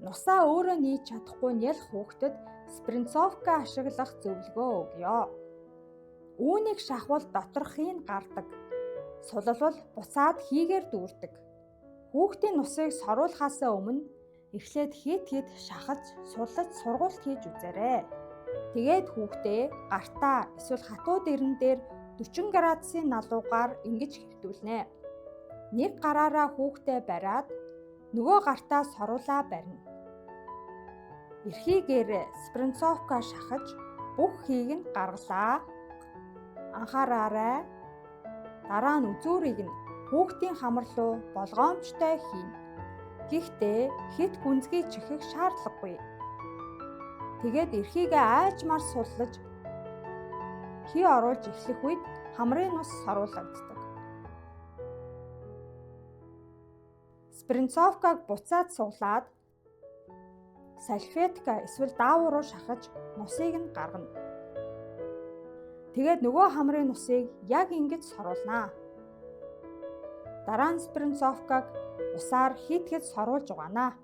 Нусаа өөрөө нээж чадахгүй нялх хүүхдэд спринцовка ашиглах зөвлөгөө өгье. Үүнийг шахвал доторхыг гардаг. Сулалвал буцаад хийгээр дүүрдэг. Хүүхдийн нусыг соруулахаасаа өмнө эхлээд хэд хэд шахаж, суллаж сургуулт хийж үзээрэй. Тэгээд хүүхдээ гартаа эсвэл хатуу дэрэн дээр 40 градусын налуугаар ингэж хэвтүүлнэ. Нэг гараараа хүүхдээ бариад нөгөө гартаа соруулаа барина. Эрхийгээр спринцовка шахаж бүх хийг нь гаргалаа. Анхаараарай. Дараа нь үзүүрийг нь хүүхдийн хамар руу болгоомжтой хийнэ. Гэхдээ хэт гүнзгий чихэх шаардлагагүй. Тэгээд эрхийгээ аажмаар суллаж хий оруулж эхлэх үед хамрын нус соруулагддаг. Спринцовкаг буцаад суглаад салфетка эсвэл даавуу руу шахаж нусыг нь гаргана. Тэгээд нөгөө хамрын нусыг яг ингэж соруулнаа. Дараа нь спринцовкаг усаар хит хит соруулж угаана.